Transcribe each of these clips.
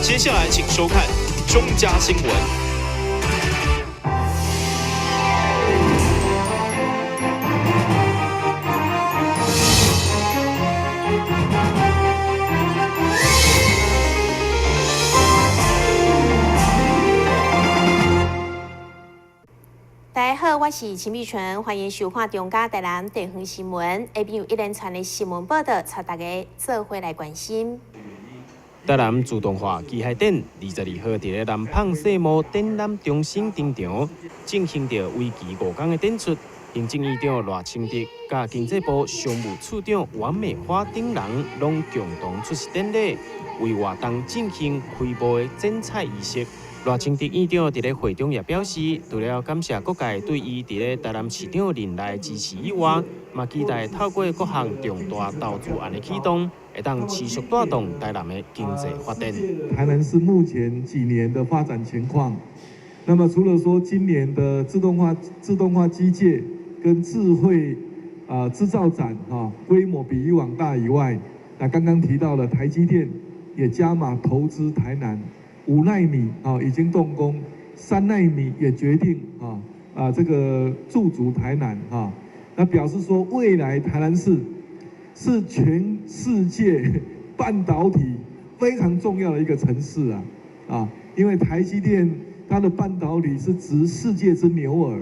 接下來請收看中嘉新聞。大家好，我是秦美純，歡迎收看中嘉台南地方新聞。下面有一連串的新聞報道，帶大家做伙來關心。台南自動化機械展22號佇咧南枋世貿展覽中心登場，進行著為期5天的展出。行政院長賴清德、佮經濟部商務次長王美花等人攏共同出席典禮，為活動進行開幕的剪彩儀式。賴清德院長佇咧會中也表示，除了感謝各界對伊佇咧台南市長任內支持以外，嘛期待透過各項重大投資案的啟動，會當持續帶動台南的經濟發展。台南市目前幾年的發展情況，那麼除了說今年的自動化機械跟智慧製造展啊規模比以往大以外，那剛剛提到了台積電也加碼投資台南。5奈米啊已經動工，3奈米也決定啊這個駐足台南啊，那表示說未來台南市是全世界半導體非常重要的一個城市啊，因為台積電它的半導體是執世界之牛耳，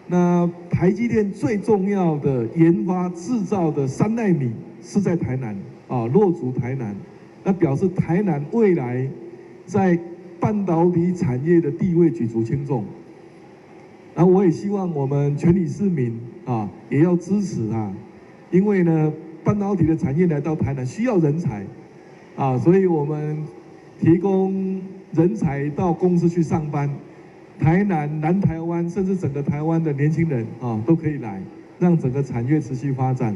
那台積電最重要的研發製造的三奈米是在台南啊，落足台南，那表示台南未來在半導體產業的地位舉足輕重，那我也希望我們全體市民啊，也要支持啊，因為呢，半導體的產業來到台南需要人才啊，所以我們提供人才到公司去上班，台南、南台灣甚至整個台灣的年輕人啊，都可以來，讓整個產業持續發展。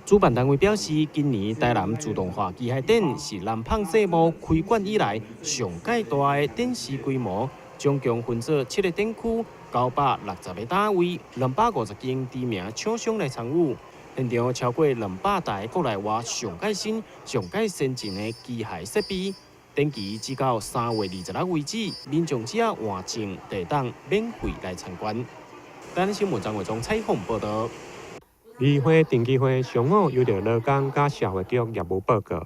主辦單位表示，今年台南自動化機械展是南枋世貿開館以來上蓋大的展示規模，總共分做7個展區，960個單位，250間知名廠商來參與。現場超過200台國內外上蓋新、上蓋先進的機械設備。展期直到3月26為止，民眾只要換證，就會當免費來參觀。台南新聞張偉忠採訪報道。議會定期會上午由著勞工佮社會局業務報告。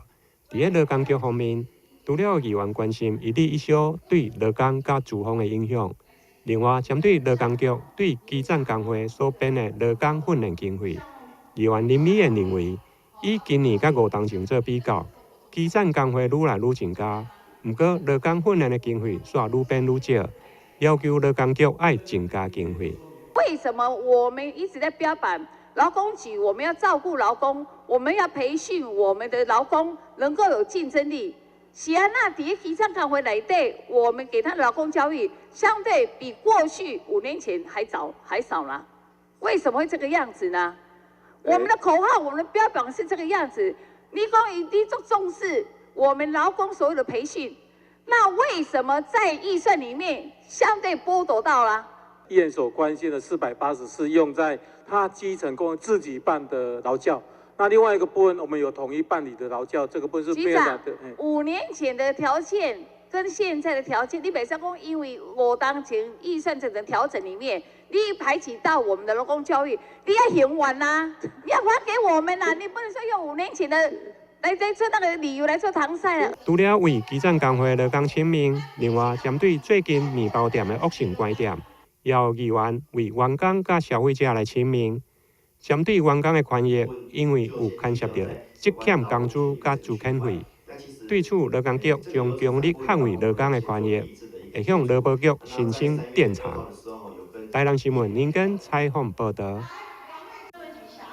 佇咧勞工局方面，除了議員關心一例一休對勞工佮資方的影響，另外針對勞工局對基層工會所編的勞工訓練經費，議員林美燕認為，以今年佮5冬前做比較，基層工會愈來愈增加，毋過勞工訓練的經費煞愈編愈少，要求勞工局愛增加經費。為什麼我們一直在標榜勞工局，我們要照顧勞工，我們要培訓我們的勞工能夠有競爭力。是按怎佇基層工會內底，我們給他的勞工教育相對比過去5年前還早還少了。為什麼會這個樣子呢？我們的口號，我們的標榜是這個樣子。你講一定重視我們勞工所有的培訓，那為什麼在預算裡面相對剝奪到了？議員所關心的484用在他基層工自己辦的勞教，那另外一個部分我們有統一辦理的勞教，這個部分是局長，5年前的條件跟現在的條件，你袂使講因為5冬前預算整個調整裡面，你排擠到我們的勞工教育，你要還完吶，你要還給我們吶，你不能說用五年前的來做那個理由來做搪塞了。除了為基層工會勞工請命，另外針對最近麵包店的惡性關店，也有議員為員工佮消費者來請命，針對員工的權益，因為有牽涉著積欠工資佮資遣費，對此勞工局將強力捍衛勞工的權益，會向勞保局申請調查。台南新聞林根採訪報道。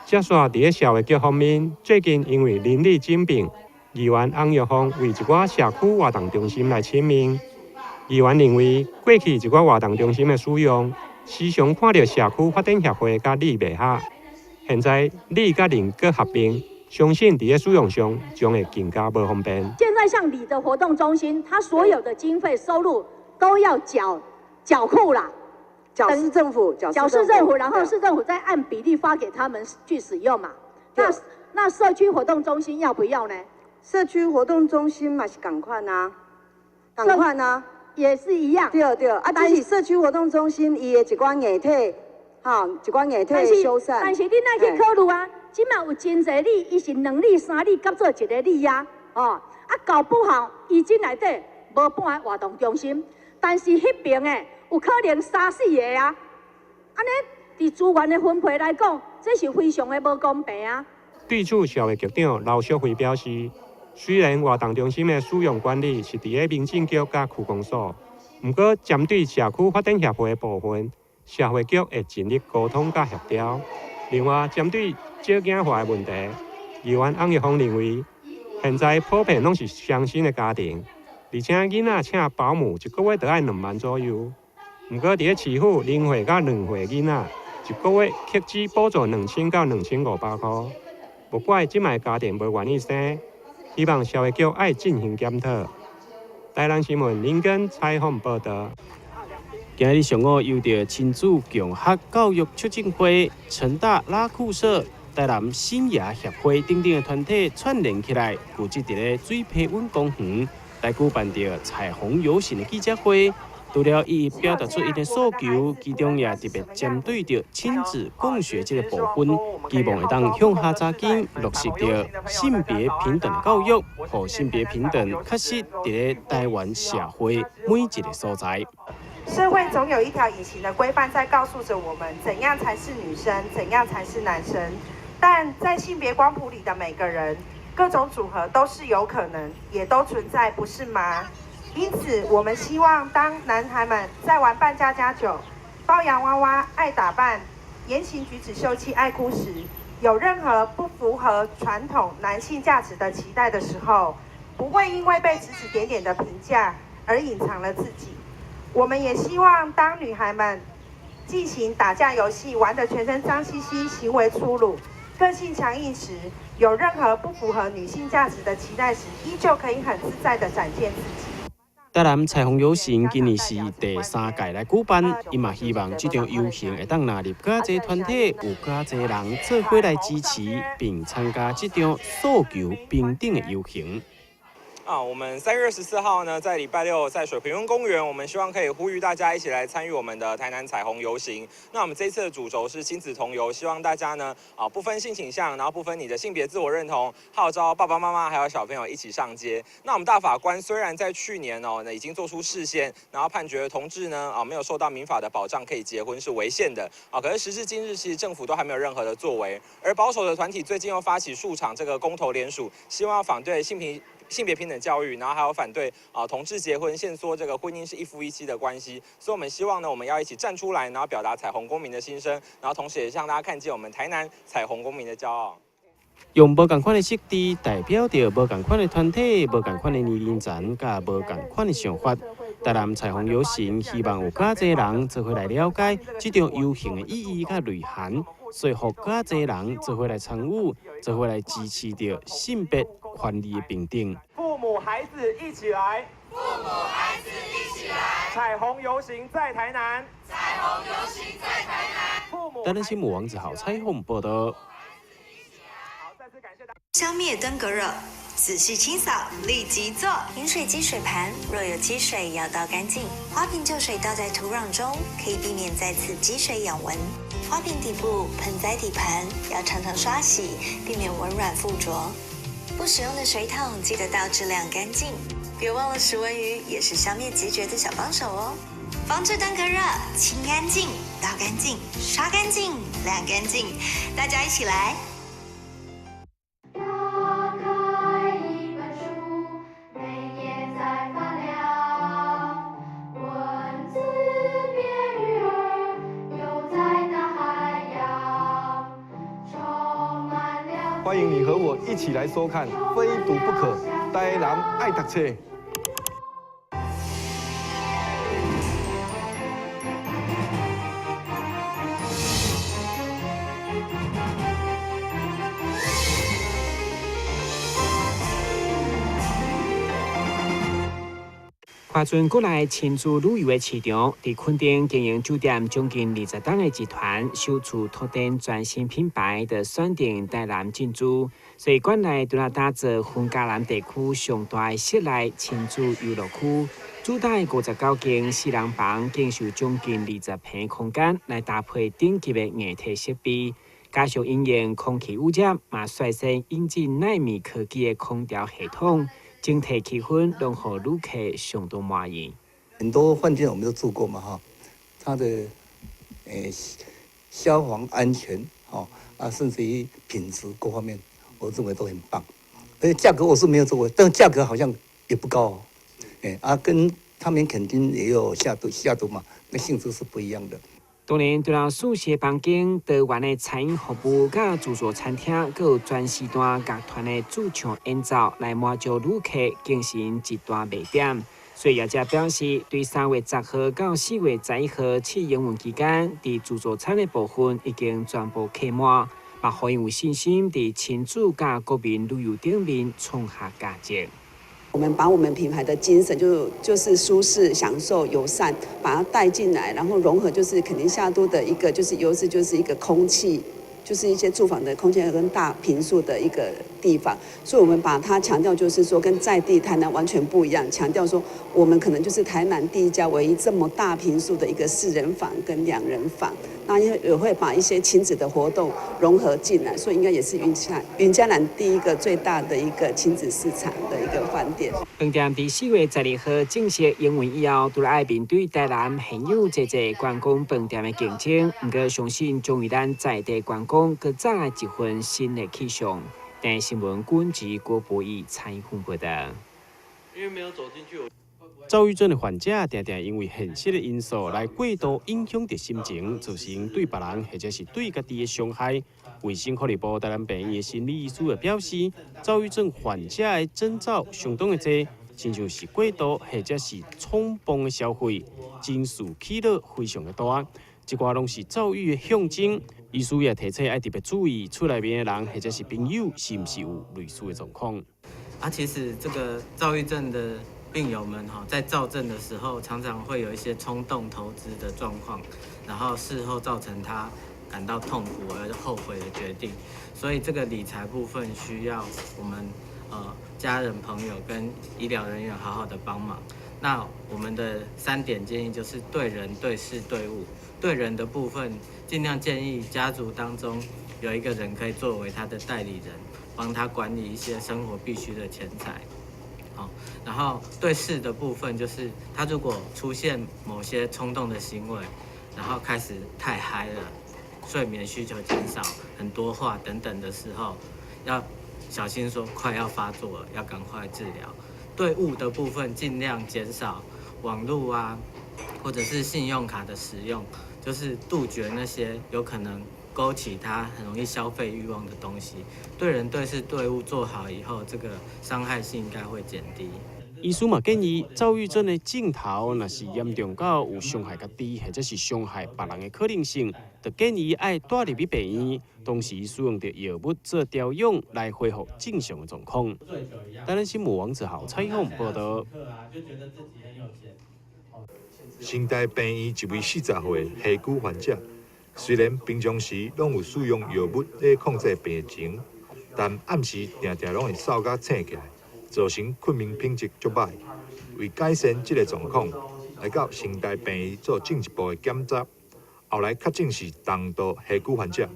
接續佇咧社會局方面，最近因為鄰里整併，議員翁玉鳳為一寡社區活動中心來請命。議員認為，過去一寡活動中心的使用，時常看著社區發展協會佮里袂合。現在里佮鄰閣合併，相信佇咧使用上將會更加無方便。現在像里的活動中心，它所有的經費收入都要繳庫啦，繳市政府，繳市政府，然後市政府再按比例發給他們去使用嘛。那社區活動中心要不要呢？社區活動中心嘛是仝款啊。仝款啊，也是一樣。對對，啊，只是社區活動中心伊的一寡硬體，吼，一寡硬體修繕。但是恁愛去考慮啊，這馬有真濟里，伊是兩里、三里合做一个里啊，哦，啊搞不好伊這內底無半个活動中心，但是彼爿的有可能三四个啊，按呢佇資源的分配來講，這是非常的無公平啊。對此，社會局長劉淑慧表示，雖然活動中心的使用管理是佇咧民政局佮區公所，毋過針對社區發展協會的部分，社會局會盡力溝通佮協調。另外，針對少子化的問題，議員翁玉鳳認為，現在普遍攏是雙薪的家庭，而且囡仔請保姆一個月著愛兩萬左右。毋過佇咧市府，零歲佮兩歲囡仔一個月卻只補助2000到2500箍。無怪這擺家庭無願意生，希望社會局愛進行檢討。台南新聞林根採訪報導。今日上午，由著親子共學教育促進會、成大拉酷社、台南新芽協會等等的團體串聯起來，組織佇咧水皮溫公園來舉辦著彩虹遊行的記者會。除了一一表達出伊的訴求，其中也特別針對著親子共學這个部分，希望會當向下扎緊落實著性別平等的教育，予性別平等確實佇咧台灣社會每一个所在。社會總有一條隱形的規範在告訴著我們，怎樣才是女生，怎樣才是男生。但在性別光譜裡的每個人，各種組合都是有可能，也都存在，不是嗎？因此，我們希望當男孩們在玩扮家家酒、抱洋娃娃、愛打扮、言行舉止秀氣、愛哭時，有任何不符合傳統男性價值的期待的時候，不會因為被指指點點的評價而隱藏了自己。我們也希望當女孩們進行打架遊戲，玩得全身髒兮兮、行為粗魯、個性強硬時，有任何不符合女性價值的期待時，依舊可以很自在地展現自己。台南彩虹遊行今年是第三屆來舉辦，伊嘛希望這場遊行會當納入較濟團體，有較濟人做伙來支持，並參加這場訴求平等的遊行。啊，我們3月24號呢，在禮拜六在水平溫公園，我們希望可以呼籲大家一起來參與我們的台南彩虹遊行。那我們這次的主軸是親子同遊，希望大家呢，啊，不分性傾向，然後不分你的性別自我認同，號召爸爸媽媽還有小朋友一起上街。那我們大法官雖然在去年哦，那已經做出釋憲，然後判決同志呢，啊，沒有受到民法的保障可以結婚是違憲的，啊，可是時至今日，其實政府都還沒有任何的作為。而保守的團體最近又發起數場這個公投聯署，希望要反對性別平等教育，然後還有反對啊同志結婚，限縮這個婚姻是一夫一妻的關係。所以，我們希望呢，我們要一起站出來，然後表達彩虹公民的心聲，然後同時也向大家看見我們台南彩虹公民的驕傲。用無仝款的設置，代表著無仝款的團體、無仝款的年齡層，佮無仝款的想法。台南彩虹遊行，希望有較濟人做伙來了解這場遊行的意義佮內涵，說服較濟人做伙來參與，做伙來支持著性別權利的平等。父母孩子一起來，父母孩子一起來，彩虹遊行在台南，彩虹遊行在台南。台南新聞王子豪採訪報導。消滅登革熱，仔細清掃，立即做。飲水機水盤若有積水，要倒乾淨。花瓶舊水倒在土壤中，可以避免再次積水養蚊。花瓶底部、盆栽底盤要常常刷洗，避免蚊卵附着。不使用的水桶記得倒置晾乾淨。別忘了食蚊魚也是消滅孑孓的小幫手哦。防治登革熱，清乾淨，倒乾淨，刷乾淨，晾乾淨，大家一起來。打開一本書，每頁在發亮，文字變魚兒，游在大海洋，充滿了。歡迎你和我一起來收看《非讀不可》，台南愛讀冊。看準國內親子旅遊的市場，佇墾丁經營酒店將近20冬的集團，首次拓展全新品牌，就選定台南進駐。所以館內除了打造雲嘉南地區上大的室內親子遊樂區，主打的59間四人房，更是有將近20坪空間來搭配頂級的硬體設備，加上因應空氣污染，嘛率先引進奈米科技的空調系統。整體氣氛攏予旅客相當滿意。很多飯店我們都住過嘛，哈，它的消防安全，吼啊，甚至於品質各方面，我認為都很棒。而且價格我是沒有做過，但價格好像也不高哦。啊，跟他們肯定也有下毒下毒嘛，那性質是不一樣的。當然，除了四個房間、多元的餐飲服務、佮自助餐廳，閣有全時段樂團的駐唱演奏，來滿足旅客精神一大賣點。所以業者表示，對3月10號到4月11號試營運期間，佇自助餐的部分已經全部客滿，嘛予𪜶有信心佇親子佮國民旅遊頂面創下佳績。我們把我們品牌的精神就是舒適、享受、友善，把它帶進來，然後融合就是墾丁夏都的一個就是優勢，就是一個空氣，就是一些住房的空間跟大坪數的一個地方，所以我們把它強調就是說跟在地台南完全不一樣，強調說我們可能就是台南第一家唯一這麼大坪數的一個四人房跟兩人房，那也也會把一些親子的活動融合進來，所以應該也是雲嘉南第一個最大的一個親子市場的一個飯店。飯店佇4月12號正式營運以後，除了愛面對台南現有濟濟觀光飯店的競爭，毋過相信將為咱在地觀光閣再來一份新的氣象。台視新聞軍籍郭博義採訪報道。因為沒有走進去。躁鬱症的患者定定因為現實的因素來過度影響著心情，造成對別人或者是對家己的傷害。衛生福利部台南病院的心理醫師也表示，躁鬱症患者的徵兆相當的濟，親像是過度或者是衝動的消費，情緒起落非常的大，這寡攏是躁鬱的象徵。醫師也提醒愛特別注意，厝內面的人或者是朋友是毋是有類似的狀況。啊，其實這個躁鬱症的病友們哈，在躁症的時候，常常會有一些衝動投資的狀況，然後事後造成他感到痛苦而後悔的決定。所以這個理財部分需要我們家人朋友跟醫療人員好好的幫忙。那我們的三點建議就是對人、對事、對物。對人的部分，盡量建議家族當中有一個人可以作為他的代理人，幫他管理一些生活必需的錢財。好，然後對事的部分，就是他如果出現某些衝動的行為，然後開始太嗨了，睡眠需求減少，很多話等等的時候，要小心說快要發作了，要趕快治療。對物的部分，盡量減少網路啊，或者是信用卡的使用，就是杜絕那些有可能勾起他很容易消費慾望的東西。對人對事對物做好以後，這個傷害性應該會減低。醫師嘛建議，躁鬱症的症頭若是嚴重到有傷害家己或者是傷害別人的可能性，就建議愛帶入去病院，同時使用著藥物做調養來恢復正常的狀況。台南新聞王子豪採訪報道。成大病院一位40歲下疽患者，雖然平常時攏有使用藥物來控制病情，但暗時定定攏會嗽甲醒起來，造成睏眠品質足䆀。為改善這個狀況，來到成大病院做進一步的檢查，後來確診是重度下疽患者，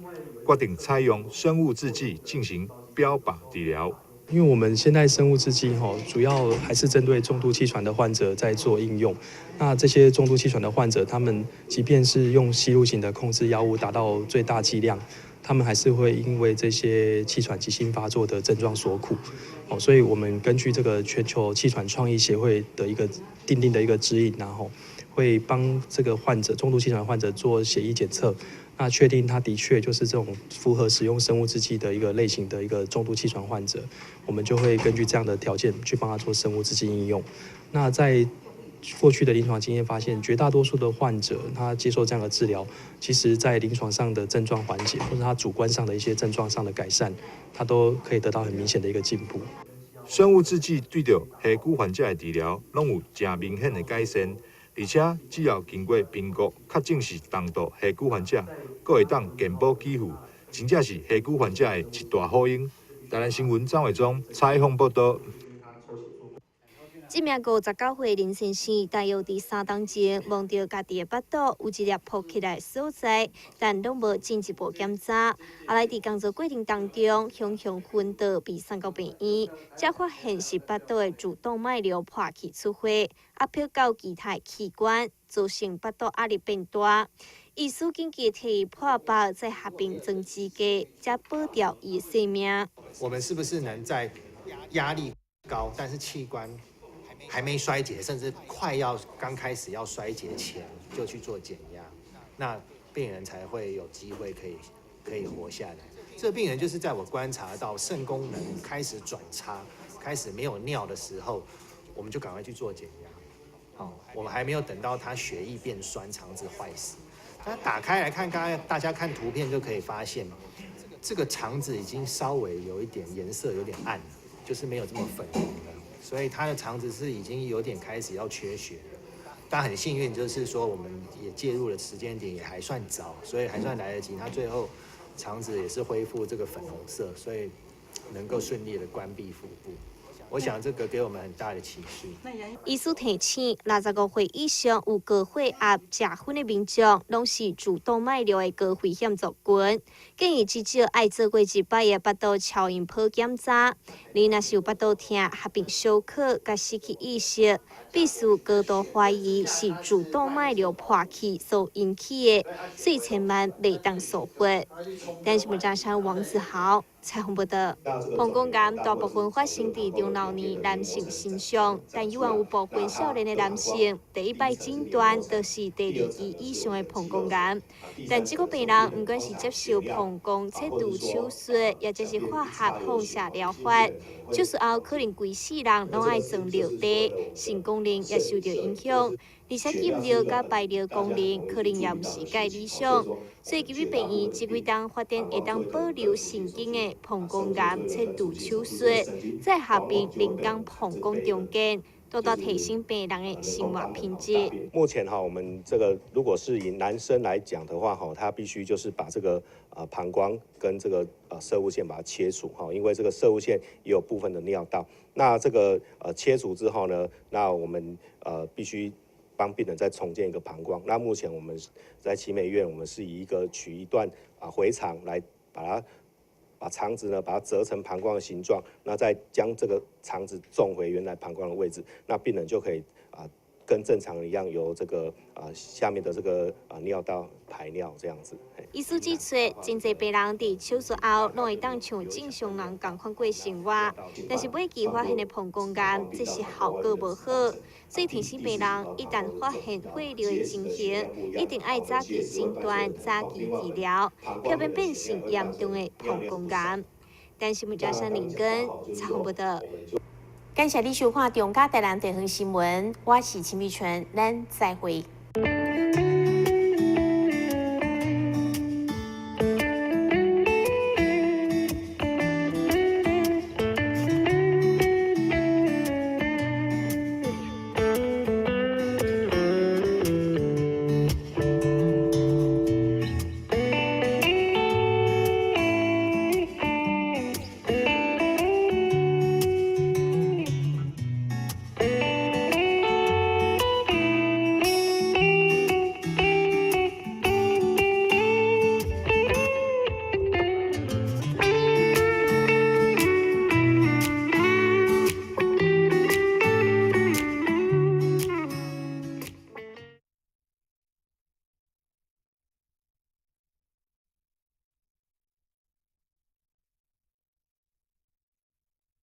決定採用生物製劑進行標靶治療。因為我們現在生物製劑吼，主要還是針對重度氣喘的患者在做應用。那這些重度氣喘的患者，他們即便是用吸入型的控制藥物達到最大劑量，他們還是會因為這些氣喘急性發作的症狀所苦。哦，所以我們根據這個全球氣喘創意協會的一個訂定的一個指引，然後會幫這個患者，重度氣喘患者做血液檢測。那確定他的確就是這種符合使用生物製劑的一個類型的一個重度氣喘患者，我們就會根據這樣的條件去幫他做生物製劑應用。那在過去的臨床經驗發現，絕大多數的患者他接受這樣的治療，其實在臨床上的症狀緩解，或者他主觀上的一些症狀上的改善，他都可以得到很明顯的一個進步。生物製劑對著下疽患者的治療，攏有誠明顯的改善，而且只要經過評估，確診是重度下疽患者，閣會當健保給付，真正是下疽患者的一大福音。台南新聞張偉忠採訪報道。這名59歲林先生，大約佇3冬前摸著家己的腹肚有一粒膨起來所在，但攏無進一步檢查。後來佇工作過程當中，雄雄昏倒，被送到病院，才發現是腹肚的主動脈瘤破氣出血，壓迫到其他器官，造成腹肚壓力變大。醫師緊急替伊破腹，再合併裝支架，才保掉伊的性命。我們是不是能在壓力高，但是器官還沒衰竭，甚至快要剛開始要衰竭前就去做減壓，那病人才會有機會可以活下來。這個病人就是在我觀察到腎功能開始轉差，開始沒有尿的時候，我們就趕快去做減壓。好，我們還沒有等到他血液變酸，腸子壞死。那打開來看，剛剛大家看圖片就可以發現，這個腸子已經稍微有一點顏色有點暗了，就是沒有這麼粉紅了。所以他的腸子是已經有點開始要缺血了，但很幸運，就是說我們也介入的時間點也還算早，所以還算來得及。他最後腸子也是恢復這個粉紅色，所以能夠順利的關閉腹部。我想這個給我們很大的啟示。醫師提醒，65歲以上有高血壓、食薰的民眾，攏是主動脈瘤的高危險族群，建議至少愛做過一擺的腹肚超音波檢查。你若是有腹肚疼、合併休克、佮失去意識，必須高度懷疑是主動脈瘤破氣所引起的，所以千萬袂當疏忽。電視部張山王子豪採訪報導。膀胱癌大部分發生佇中老年男性身上，但猶原有部分少年的男性第一擺診斷就是第二期以上的膀胱癌。但這個病人毋管是接受膀胱切除手術，抑者是化學放射療法，手術後可能規世人攏愛裝尿袋，腎功能也受著影響。而且禁尿佮排尿功能可能也毋是蓋理想，所以入去病院這幾冬發展會當保留腎經的膀胱癌切除手術，再合併人工膀胱重建，大大提升病人的生活品質。目前哈，我們這個如果是以男生來講的話，哈，他必須就是把這個膀胱跟這個攝護腺把它切除哈，因為這個攝護腺也有部分的尿道。那這個切除之後呢，那我們必須幫病人再重建一個膀胱。那目前我們在奇美醫院，我們是以一個取一段回腸來把它把腸子呢把它折成膀胱的形狀，那再將這個腸子種回原來膀胱的位置，那病人就可以跟正常一樣由這個下面的這個尿道排尿這樣子。醫師指出，真濟病人佇手術後，攏會當像正常人仝款過生活，但是尾期發現的膀胱癌，這是效果無好，所以提醒病人，一旦發現血尿的情形，一定愛早期診斷、早期治療，避免變成嚴重的膀胱癌。但是，目前山林根採訪報導。感謝你收看中嘉台南地方新聞，我是秦美純，咱再會。